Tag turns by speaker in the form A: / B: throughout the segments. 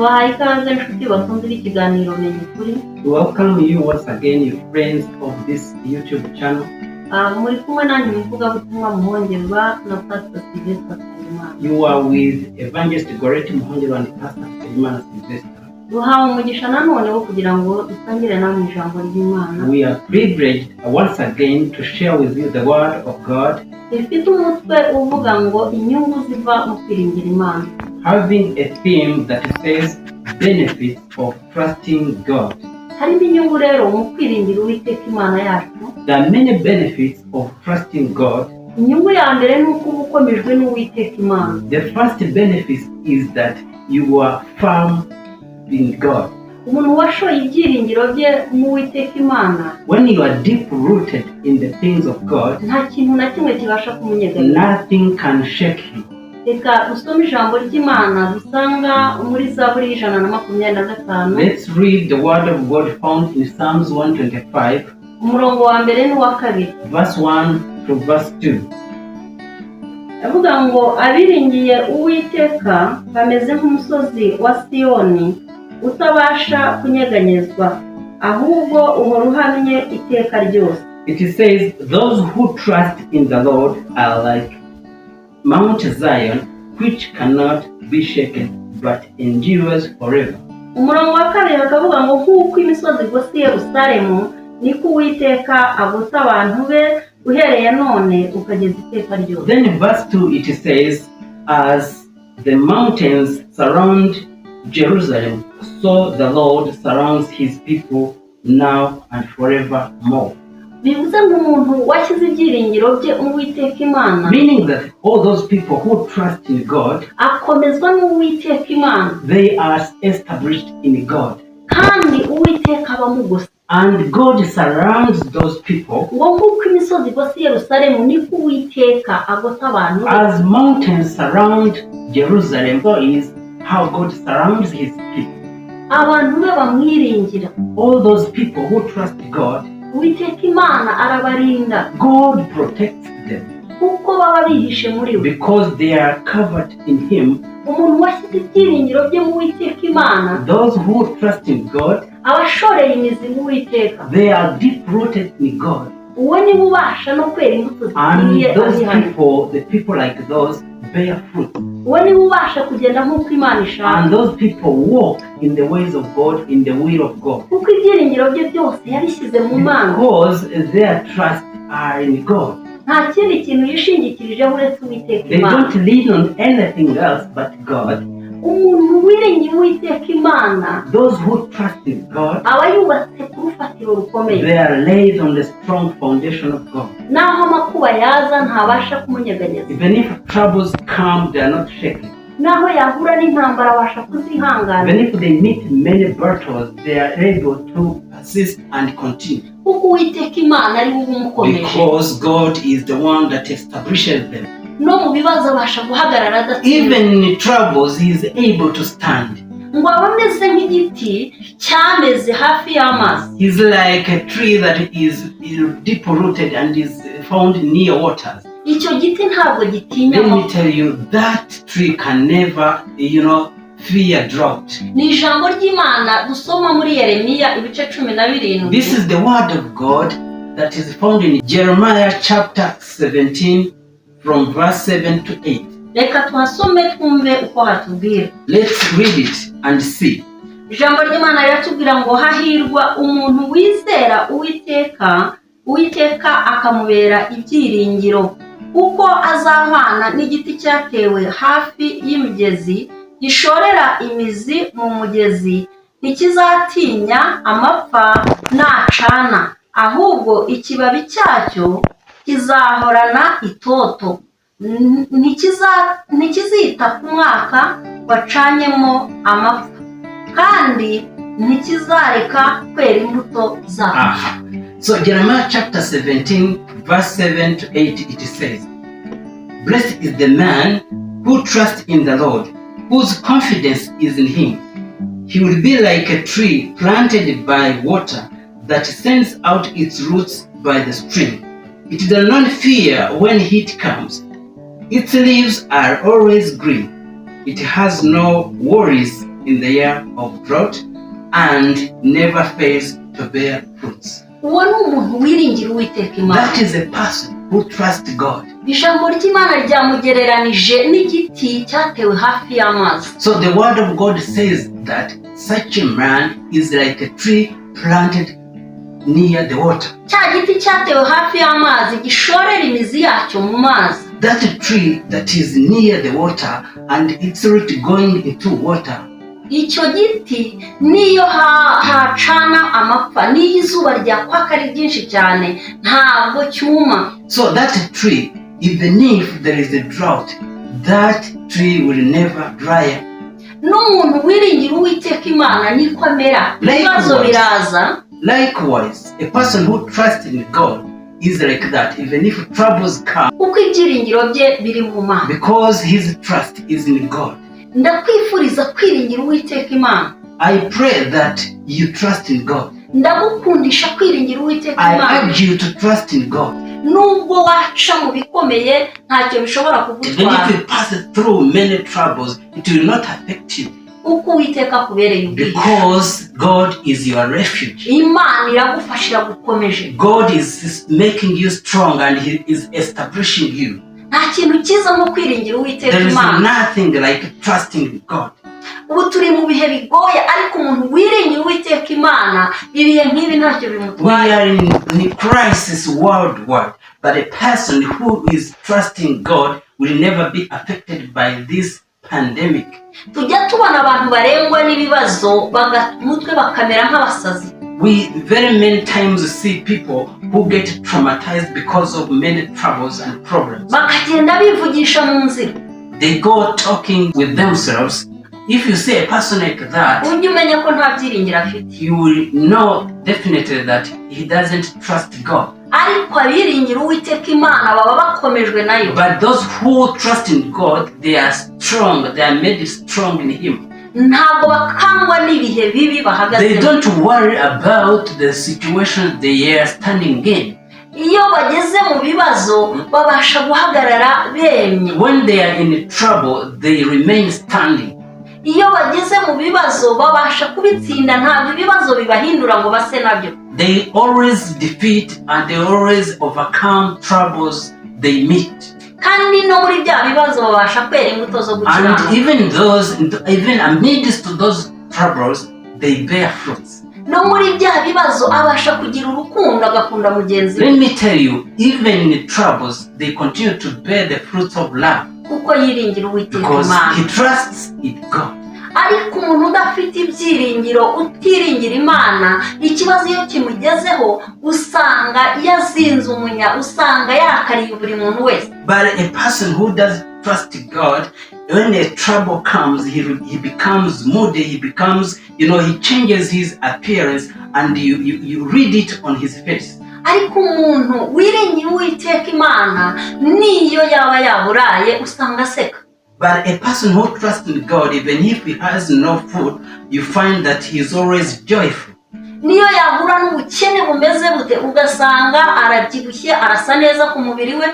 A: Tubahaye ikaze inshuti bakunze b'ikiganiro Menya Ukuri.
B: We welcome you once again, you friends of this YouTube channel.
A: Ah, muri kumwe nanjye umuvugabutumwa Muhongerwa na Pastor Sylvester Nsengimana.
B: You are with Evangelist Goretti Muhongerwa and Pastor Nsengimana Sylvester.
A: Duhawe umugisha nanone wo kugira ngo dusangire namwe ijambo ry'Imana
B: We are privileged once again to share with you the word of God,
A: rifite umutwe uvuga ngo inyungu ziva mu kwiringira Imana.
B: Having a theme that says benefits of trusting God.
A: Harimo inyungu rero mu kwiringira Uwiteka Imana yacu.
B: There are many benefits of trusting God.
A: Inyungu ya mbere ni uko uba ukomejwe n'Uwiteka Imana.
B: The first benefit is that you are firm in God.
A: Umuntu washoye ibyiringiro bye mu Uwiteka Imana,
B: When you are deep rooted in the things of God,
A: nta kintu na kimwe kibasha kumunyeganyeza.
B: Nothing can shake him.
A: Reka dusome ijambo ry'Imana dusanga muri Zaburi y'125.
B: Let's read the word of God found in Psalms 125,
A: Umurongo wa mbere n'uwa kabiri.
B: Verse 1 to verse 2.
A: Avuga ngo abiringiye Uwiteka bameze nk'umusozi wa Siyoni utabasha kunyeganyezwa, ahubwo uhora uhamye iteka ryose.
B: It says, "Those who trust in the Lord are like Mount Zion, which cannot be shaken, but endures forever."
A: Umurongo wa kabiri bakavuga ngo nk'uko imisozi igose i Yerusalemu, niko Uwiteka agota abantu be uhereye none ukageza iteka ryose.
B: Then in verse 2 it says, "As the mountains surround Jerusalem, so the Lord surrounds his people now and forevermore."
A: Bivuze ngo umuntu washyize ibyiringiro bye mu Uwiteka Imana,
B: Meaning that all those people who trust in God,
A: akomezwa n'Uwiteka Imana,
B: they are established in God.
A: Kandi Uwiteka aba amugose.
B: And God surrounds those people.
A: Ngo nk'uko imisozi igose i Yerusalemu, niko Uwiteka agota abantu be.
B: As mountains surround Jerusalem, so is how God surrounds his people.
A: Abantu be bamwiringira,
B: All those people who trust God,
A: Uwiteka Imana arabarinda,
B: God protects them
A: kuko baba bihishe muri we.
B: Because they are covered in him.
A: Umuntu washyize ibyiringiro bye mu Uwiteka Imana,
B: Those who trust in God,
A: aba ashoreye imizi mu Uwiteka.
B: They are deep rooted in God.
A: Uwo niwe ubasha no kwera imbuto zikwiriye
B: And those
A: abihanye.
B: People, the people like those, bear fruit.
A: Uwo niwe ubasha kugenda nk'uko Imana ishaka,
B: And those people walk in the ways of God, in the will of God.
A: Kuko ibyiringiro bye byose yabishyize mu Mana.
B: Because their trust are in God.
A: Nta kindi kintu yishingikirijeho uretse Uwiteka
B: They
A: Imana.
B: Don't lean on anything else but God.
A: Umuntu wiringiye Uwiteka Imana,
B: Those who trust in God,
A: aba yubatse ku rufatiro rukomeye.
B: They are laid on the strong foundation of God.
A: Naho amakuba yaza ntabasha kumunyeganyeza.
B: Even if troubles come, they are not shaken.
A: Naho yahura n'intambara abasha kuzihangana.
B: Even if they meet many battles, they are able to persist and continue.
A: Kuko Uwiteka Imana ari we umukomeje.
B: Because God is the one that establishes them.
A: No mu bibazo abasha guhagarara adatsinze.
B: Even in troubles, He is able to stand.
A: Ngo aba ameze nk'igiti cyameze hafi y'amazi.
B: He's like a tree that is deep rooted and is found near waters.
A: Icyo giti ntabwo gitinya
B: Let me
A: amakuba.
B: Tell you, that tree can never fear drought.
A: Ni ijambo ry'Imana dusoma muri Yeremiya ibice 17.
B: This is the word of God that is found in Jeremiah chapter 17 from verse 7 to 8.
A: Reka tuhasome twumve uko hatubwira.
B: Let's read it and see.
A: Ijambo ry'Imana riratubwira ngo hahirwa umuntu wizera Uwiteka, Uwiteka akamubera ibyiringiro, kuko azahwana n'igiti cyatewe hafi y'imigezi, gishorera imizi mu mugezi, ntikizatinya amapfa nacana, ahubwo ikibabi cyacyo kizahorana itoto. Ntikizita ku mwaka wacanyemo amapfa, kandi ntikizareka kwera imbuto zacyo.
B: Aha. So Jeremiah chapter 17, verse 7 to 8, it says, "Blessed is the man who trusts in the Lord, whose confidence is in him. He will be like a tree planted by water that sends out its roots by the stream. It does not fear when heat comes. Its leaves are always green. It has no worries in the year of drought and never fails to bear fruits.
A: Uwo ni umuntu wiringira Uwiteka Imana.
B: That is a person who trusts God.
A: Ijambo ry'Imana ryamugereranije n'igiti cyatewe hafi y'amazi.
B: So the word of God says that such a man is like a tree planted near the water.
A: Cya giti cyatewe hafi y'amazi gishorera imizi yacyo mu mazi.
B: That tree that is near the water and its root going into water,
A: Icyo giti niyo hacana amapfa, n'iyo izuba ryakwaka ari ryinshi cyane, ntabwo cyuma.
B: So that tree, even if there is a drought, that tree will never dry up.
A: N'umuntu wiringira Uwiteka Imana niko amera. Ibibazo
B: Likewise.
A: biraza.
B: Likewise, a person who trusts in God is like that, even if troubles come,
A: Kuko ibyiringiro bye biri mu Mana.
B: Because his trust is in God.
A: Ndakwifuriza kwiringira Uwiteka Imana.
B: I pray that you trust in God.
A: Ndagukundisha kwiringira Uwiteka
B: I
A: Imana.
B: urge you to trust in God.
A: Nubwo waca mu bikomeye, ntacyo bishobora
B: Even
A: kugutwara.
B: if you pass through many troubles, it will not affect you
A: Kuko Uwiteka akubereye ubwihisho.
B: Because God is your refuge.
A: Imana iragufasha, iragukomeje.
B: God is making you strong and He is establishing you.
A: Nta kintu cyiza nko kwiringira Uwiteka
B: There is
A: Imana.
B: Nothing like trusting God.
A: Ubu turi mu bihe bigoye, ariko umuntu wiringira Uwiteka Imana, ibihe nk'ibi ntacyo
B: We
A: bimutwaye.
B: Are in crisis worldwide, but a person who is trusting God will never be affected by this pandemic.
A: Tujya tubona abantu barengwa n'ibibazo bagata umutwe bakamera nk'abasazi.
B: We very many times see people who get traumatized because of many troubles and problems.
A: Bakagenda bivugisha mu nzira.
B: They go talking with themselves. If you see a person like that,
A: Ujye umenya ko nta byiringiro afite.
B: You will know definitely that he doesn't trust God.
A: Ariko abiringira Uwiteka Imana baba bakomejwe nayo.
B: But those who trust in God, they are strong. They are made strong in Him.
A: Ntabwo bakangwa n'ibihe bibi
B: They
A: bahagazemo.
B: Don't worry about the situation they are standing in.
A: Iyo bageze mu bibazo babasha guhagarara bemye.
B: When they are in trouble, they remain standing.
A: Iyo bageze mu bibazo babasha kubitsinda, ntabwo ibibazo bibahindura ngo base nabyo.
B: They always defeat and they always overcome troubles they meet.
A: Kandi no muri bya bibazo babasha kwera imbuto zo
B: And
A: gukiranuka.
B: even amidst those troubles, they bear fruits.
A: No muri bya bibazo abasha kugira urukundo, agakunda mugenzi we.
B: Let me tell you, even in troubles, they continue to bear the fruits of love
A: Kuko yiringira Uwiteka
B: because
A: Imana.
B: He trusts in God.
A: Ariko umuntu udafite ibyiringiro, utiringira Imana, ikibazo iyo kimugezeho usanga yazinze umunya, usanga yarakariye buri muntu wese.
B: But a person who does trust God, when a trouble comes, he becomes moody, he becomes, you know, he changes his appearance and you read it on his face.
A: Ariko umuntu wiringira Uwiteka Imana, niyo yaba yaburaye usanga aseka.
B: But a person who trusts in God, even if he has no food, you find that he is always joyful.
A: Niyo yahura n'ubukene bumeze bute, ugasanga arabyibushye, arasa neza ku mubiri we.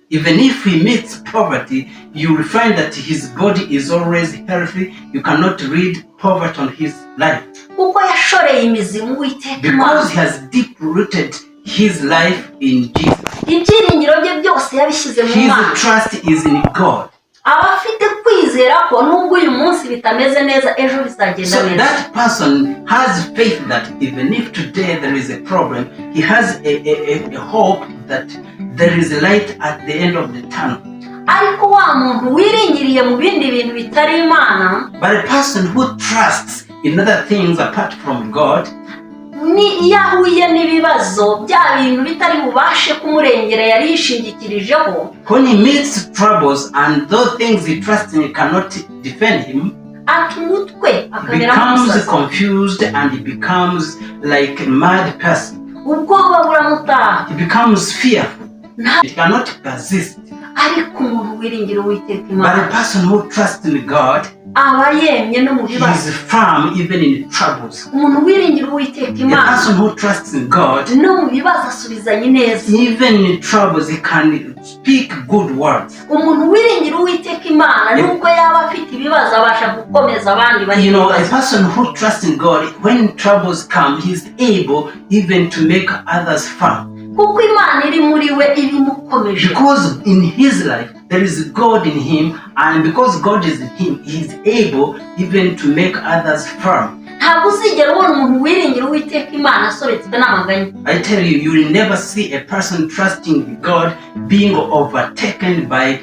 B: Even if he meets poverty, you will find that his body is always healthy. You cannot read poverty on his life
A: Kuko yashoreye imizi mu Uwiteka Imana.
B: Because he has deep rooted his life in Jesus.
A: Ibyiringiro bye byose yabishyize mu
B: His
A: Mana.
B: Trust is in God.
A: Aba afite kwizera ko nubwo uyu munsi bitameze neza, ejo bizagenda
B: So
A: neza.
B: That person has faith that even if today there is a problem, he has a hope that there is a light at the end of the tunnel.
A: Ariko wa muntu wiringiriye mu bindi bintu bitari Imana,
B: But a person who trusts in other things apart from God,
A: ni iyo ahuye n'ibibazo, bya bintu bitari bubashe kumurengera yari yishingikirijeho,
B: when he meets troubles and those things he trusts in cannot defend him,
A: ata umutwe akamera
B: becomes
A: nk'umusazi.
B: Confused and he becomes like a mad person.
A: Ubwoba buramutaha.
B: He becomes fearful.
A: Nta-
B: He cannot persist.
A: Ariko umuntu wiringira Uwiteka
B: But a
A: Imana
B: person who trusts in God,
A: aba yemye no mu
B: he
A: bibazo.
B: is firm even in troubles.
A: Umuntu wiringira Uwiteka
B: A
A: Imana
B: person who trusts in God,
A: no mu bibazo asubizanya ineza.
B: Even in troubles, he can speak good words.
A: Umuntu wiringira Uwiteka Imana nubwo yaba afite ibibazo abasha gukomeza abandi bari
B: You
A: mu
B: know, a
A: bibazo.
B: Person who trusts in God, when troubles come, he's able even to make others firm.
A: Kuko Imana iri muri we iba imukomeje.
B: Because in his life, there is God in him, and because God is in him, he's able even to make others firm.
A: Ntabwo uzigera ubona umuntu wiringira Uwiteka Imana asobetswe n'amaganya.
B: I tell you, you will never see a person trusting God being overtaken by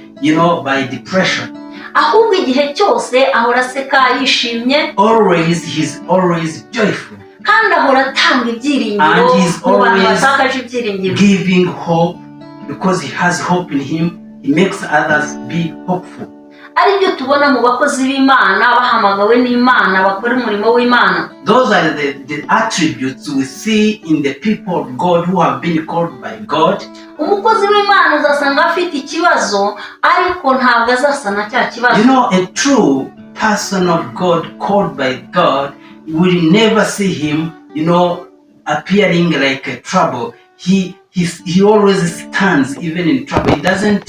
B: depression.
A: Ahubwo igihe cyose ahora aseka yishimye.
B: Always, he's always joyful,
A: Kandi ahora atanga ibyiringiro
B: And he's
A: mu bantu
B: always
A: batakaje ibyiringiro.
B: Giving hope because he has hope in him. He makes others be hopeful.
A: Aribyo tubona mu bakozi b'Imana bahamagawe n'Imana bakora umurimo w'Imana.
B: Those are the attributes we see in the people of God who have been called by God.
A: Umukozi w'Imana uzasanga afite ikibazo ariko ntabwo azasa na cya kibazo.
B: A true person of God called by God will never see him appearing like a trouble. He always stands even in trouble. He doesn't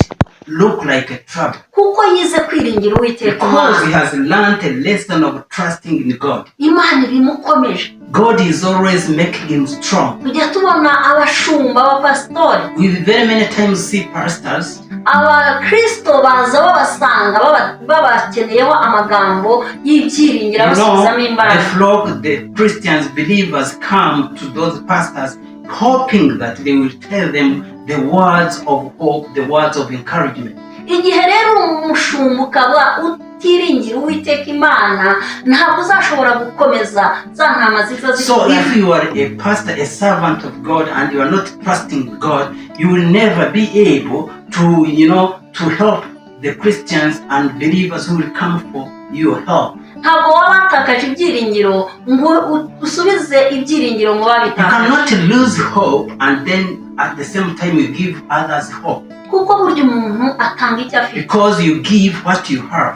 B: look like a trouble
A: Kuko yize kwiringira Uwiteka
B: because he
A: Imana.
B: Has learned a lesson of trusting in God.
A: Imana ibimukomeje.
B: God is always making him strong.
A: Tujya tubona abashumba abapasitori.
B: We very many times see pastors.
A: Abakristo baza babasanga babakeneyeho amagambo y'ibyiringiro abasubizamo
B: The
A: imbaraga.
B: Flock, the Christians, believers come to those pastors hoping that they will tell them the words of hope, the words of encouragement.
A: Igihe rero umushumba ukaba utiringira Uwiteka Imana ntabwo uzashobora gukomeza za ntama ziza
B: So
A: zikugana.
B: if you are a pastor, a servant of God, and you are not trusting God, you will never be able to help the Christians and believers who will come for your help.
A: Ntabwo waba watakaje ibyiringiro ngo usubize ibyiringiro mu
B: You
A: babitakaje.
B: Cannot lose hope and then at the same time you give others hope
A: Kuko burya umuntu atanga icyo afite.
B: Because you give what you have.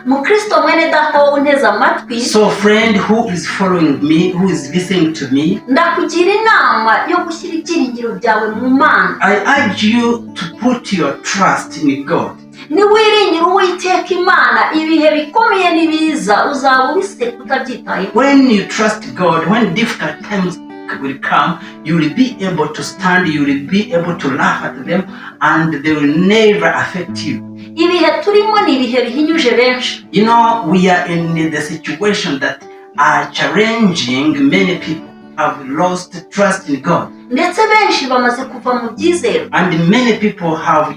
A: Mukristo mwene data wowe unteze amatwi,
B: So, friend who is following me, who is listening to me,
A: ndakugira inama yo gushyira ibyiringiro byawe mu Mana.
B: I urge you to put your trust in God.
A: Niwiringira Uwiteka Imana ibihe bikomeye nibiza uzaba ubiseka utabyitayeho.
B: When you trust God, when difficult times will come, you will be able to stand, you will be able to laugh at them, and they will never affect you.
A: Ibihe turimo ni ibihe bihinyuje benshi.
B: We are in the situation that are challenging. Many people have lost trust in God.
A: Ndetse benshi bamaze kuva mu byizero.
B: And many people have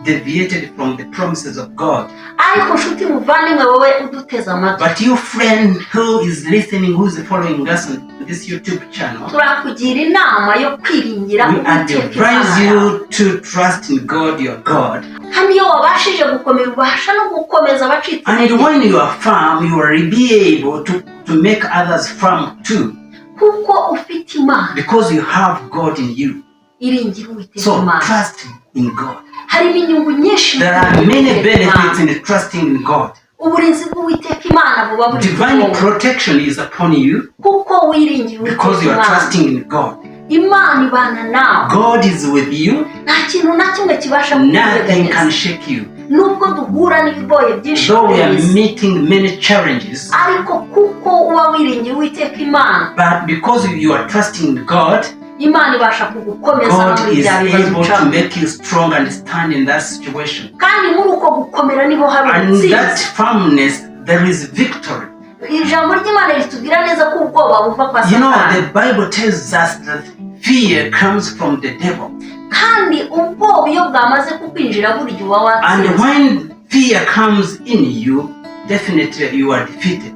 B: deviated from the promises of God.
A: Ariko nshuti muvandimwe wowe uduteze amatwi,
B: But you, friend who is listening, who is following us on this YouTube channel,
A: turakugira inama yo kwiringira
B: we
A: Uwiteka
B: advise
A: Imana yawe.
B: You to trust in God, your God.
A: Kandi iyo wabashije gukomera ubasha no gukomeza abacitse
B: And
A: intege.
B: when you are firm, you will be able to make others firm too,
A: Kuko ufite Imana.
B: Because you have God in you.
A: Iringira Uwiteka
B: So
A: Imana.
B: Trust in God.
A: Harimo inyungu nyinshi.
B: There are many
A: Uwiteka
B: benefits
A: Imana.
B: in trusting in God.
A: Uburinzi bw'Uwiteka Imana buba buri kuri
B: Divine
A: wowe.
B: Protection is upon you
A: Kuko wiringira
B: because
A: Uwiteka
B: you are
A: Imana.
B: Trusting in God.
A: Imana ibana nawe.
B: God is with you.
A: Nta kintu na kimwe kibasha
B: Nothing can
A: kukunyeganyeza.
B: Shake you.
A: Nubwo duhura n'ibigoye byinshi
B: Though we are
A: kuri iyi si,
B: meeting many challenges,
A: ariko kuko uba wiringiye Uwiteka Imana,
B: but because you are trusting God,
A: Imana ibasha kugukomeza no
B: God
A: muri
B: is
A: bya bibazo
B: able to
A: ucamo.
B: Make you strong and stand in that situation.
A: Kandi muri uko gukomera niho hari
B: And that
A: ubutsinzi.
B: Firmness, there is victory.
A: Ijambo ry'Imana ritubwira neza ko ubwoba buva kwa Satani.
B: The Bible tells us that fear comes from the devil.
A: Kandi ubwoba iyo bwamaze kukwinjira burya uba
B: And
A: watsinze.
B: When fear comes in you, definitely you are defeated.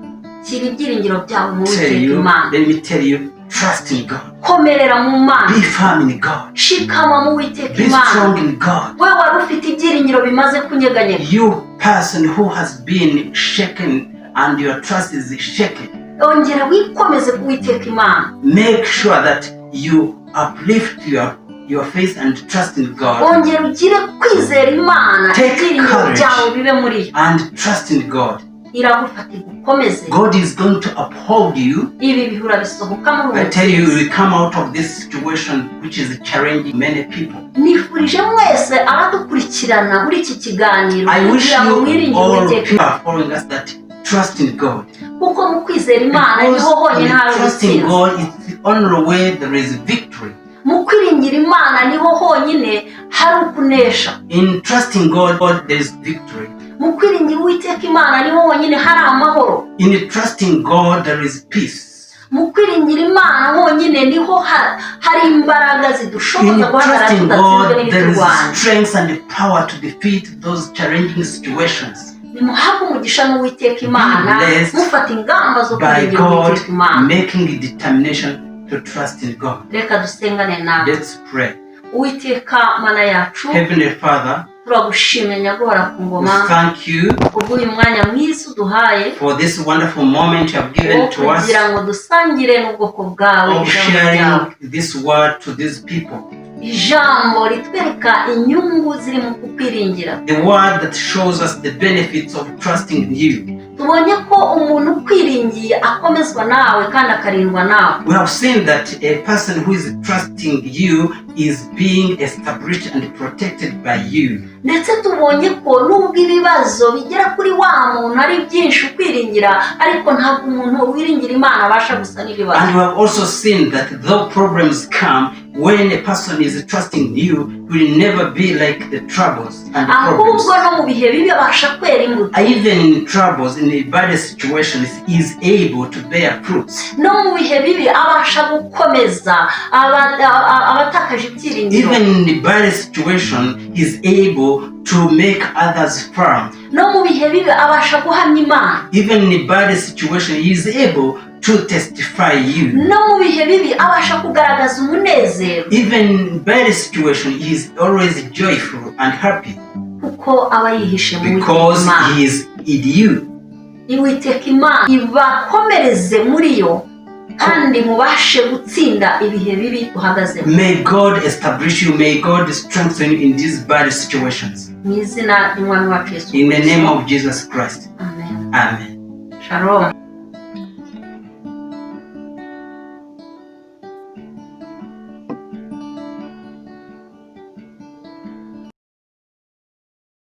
A: Shyira ibyiringiro byawe mu
B: Tell
A: Uwiteka
B: you,
A: Imana.
B: let me tell you, trust in God.
A: Komerera mu Mana.
B: Be firm in God.
A: Shikama mu Uwiteka
B: Be
A: Imana.
B: Strong in God.
A: We wari ufite ibyiringiro bimaze kunyeganyega,
B: You person who has been shaken and your trust is shaken,
A: ongera wikomeze ku Uwiteka Imana.
B: Make sure that you uplift your your faith and trust in God
A: Ongera ugire kwizera Imana,
B: Take
A: ibyiringiro
B: courage.
A: Byawe bibe muri yo.
B: And trust in God.
A: Iragufata igukomeze.
B: God is going to uphold you.
A: Ibi bihe urabisohokamo.
B: I tell you, you will come out of this situation which is challenging many people.
A: Nifurije mwese abadukurikirana muri iki kiganiro
B: I wish
A: kugira ngo
B: you
A: mwiringire
B: all
A: Uwiteka,
B: people are following us that trust in God.
A: Kuko mu kwizera Imana
B: Because
A: niho honyine
B: in
A: hari
B: trusting
A: ubutsinzi.
B: God, it's the only way there is victory.
A: Mu kwiringira Imana niho honyine hari ukunesha.
B: In trusting God, there is victory.
A: Mu kwiringira Uwiteka Imana niho honyine hari amahoro.
B: In trusting God, there is peace.
A: Mu kwiringira Imana honyine niho hari imbaraga
B: In
A: zidushoboza guhagarara
B: trusting
A: tudatsinzwe
B: God, there is
A: n'ibiturwanya.
B: Strength and power to defeat those challenging situations.
A: Nimuhabwe umugisha n'Uwiteka Imana,
B: Be blessed
A: mufata ingamba zo
B: by
A: kwiringira
B: God,
A: Uwiteka Imana.
B: Making a determination to trust in God.
A: Reka dusengane nawe.
B: Let's pray.
A: Uwiteka Mana yacu,
B: Heavenly Father,
A: turagushimye nyaguhora ku
B: we
A: ngoma
B: thank you
A: kubw'uyu mwanya mwiza uduhaye
B: for this wonderful moment you have given
A: wo
B: to us
A: kugira ngo dusangire n'ubwoko bwawe
B: of
A: ijambo ryawe,
B: sharing this word to these people.
A: Ijambo ritwereka inyungu ziri mu kukwiringira.
B: The word that shows us the benefits of trusting in you.
A: Tubonye ko umuntu ukwiringiye akomezwa nawe kandi akarindwa nawe.
B: We have seen that a person who is trusting you is being established and protected by you.
A: Ndetse tubonye ko nubwo ibibazo bigera kuri wa muntu ari byinshi ukwiringira, ariko ntabwo umuntu wiringira Imana abasha gusa n'ibibazo.
B: And we have also seen that though problems come, when a person is trusting you, he will never be like the troubles and the problems.
A: Ahubwo no mu bihe bibi abasha kwera imbuto.
B: Even in troubles, in a bad situations, he is able to bear fruits.
A: No mu bihe bibi abasha gukomeza abatakaje ibyiringiro.
B: Even in the bad situation, he is able to make others firm.
A: No mu bihe bibi abasha guhamya Imana.
B: Even in a bad situation, he is able to testify you.
A: No mu bihe bibi abasha kugaragaza umunezero.
B: Even in bad situation, he is always joyful and happy
A: Kuko aba yihishe mu Uwiteka
B: because
A: Imana.
B: He is in you.
A: Uwiteka Imana ibakomereze muri yo kandi mubashe gutsinda ibihe bibi duhagazemo.
B: May God establish you. May God strengthen you in these bad situations.
A: Mu izina ry'Umwami wacu Yesu
B: In the
A: Kristo.
B: Name of Jesus Christ.
A: Amen.
B: Amen.
A: Shalom.